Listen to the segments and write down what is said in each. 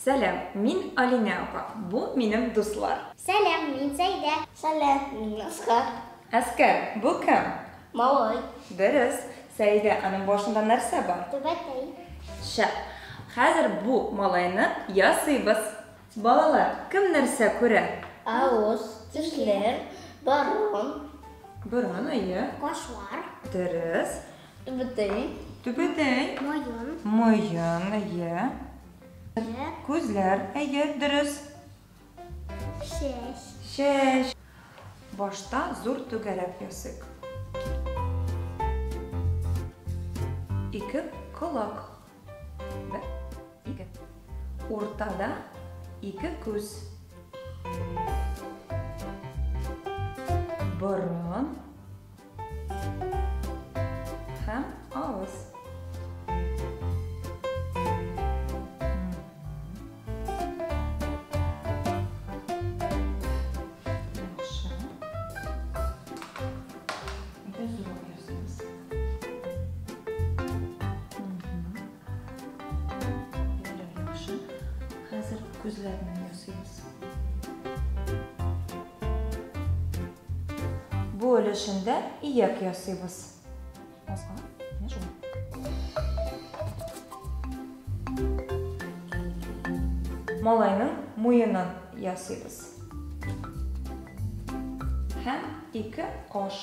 Сәлам, мин Алинә апа. Бу минем дуслар. Сәлам, мин Сәйдә. Сәлам, мин Әскәр. Әскәр, бу кем? Малай. Дөрес. Сәйдә, аның башында нәрсә бар? Түбәтәй. Шәп. Хәзер бу малайны ясыйбыз. Балалар, кем нәрсә күрә? Авыз, тешләр, борын. Борын, әйе. Кашлар. Дөрес. Түбәтәй. Түбәтәй. Муен. Муен, әйе. Күзләр, әйе, дөрес. Чәч. Чәч. Башта зур түгәрәк ясыйк. Ике колак. Бер, ике. Уртада ике күз. Борын һәм авыз. Яхшы. Әйдә зуррак ясыйбыз. Бигрәк яхшы. Хәзер күзләрне ясыйбыз. Бу өлешендә ияк ясыйбыз. Азга, менә шулай. Малайның муенын ясыйбыз. Һәм ике каш.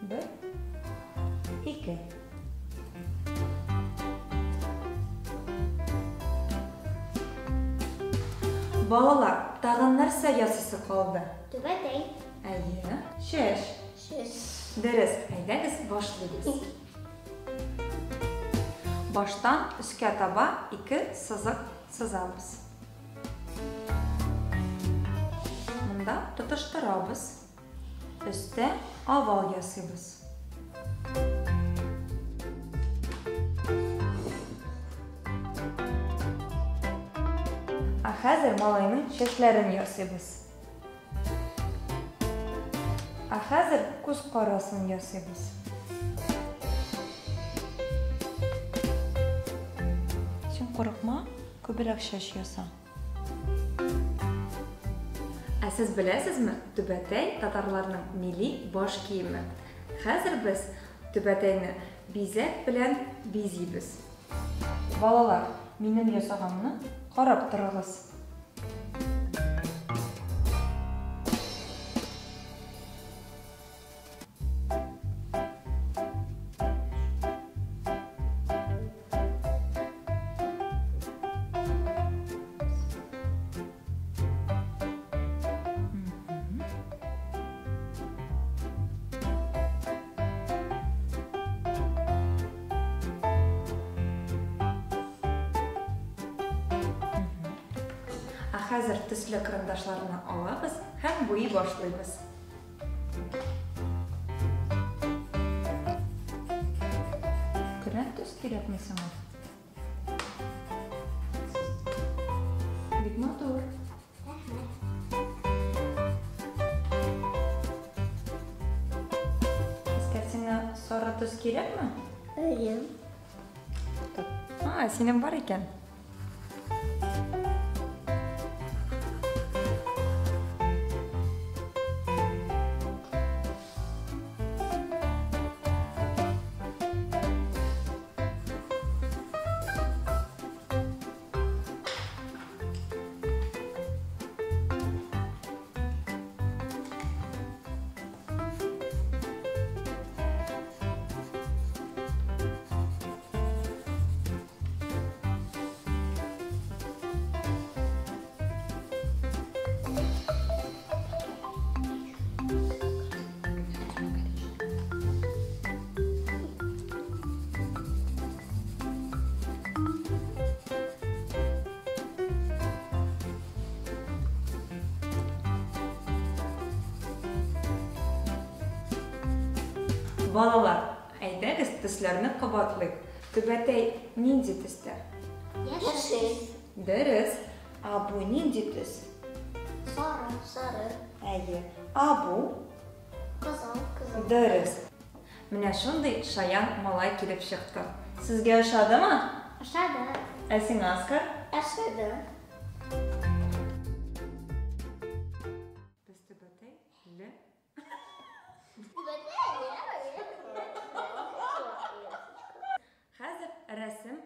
Бер, ике. Балалар, тагын нәрсә ясыйсы калды? Түбәтәй. Әйе, чәч. Чәч. Дөрес, әйдәгез башлыйбыз. Баштан өскә таба ике сызык сызабыз. Монда тотыштырабыз. Өстә овал ясыйбыз. Ә хәзер малайның чәчләрен ясыйбыз. Ә хәзер күз карасын ясыйбыз. Син курыкма, күбрәк чәч яса. Ә сез беләсезме, түбәтәй татарларның милли баш киеме. Хәзер без түбәтәйне бизәк белән бизибез. Балалар, минем ясаганны карап торыгыз. Ә хәзер төсле карандашларны алабыз һәм буйый башлыйбыз. Көрән төс кирәкме сиңа? Бик матур. Әскәр, сиңа сары төс кирәкме? Әйе. А, синең бар икән. Балалар, әйдәгез төсләрне кабатлыйк. Түбәтәй нинди төстә? Яшел. Дөрес. Ә бу нинди төс? Сары. Сары. Әйе. Ә бу? Кызыл. Кызыл. Дөрес. Менә шундый шаян малай килеп чыкты. Сезгә ошадымы? Ошады. Ә сиңа, Оскар? Ошады. Җилле. Хәзер рәсем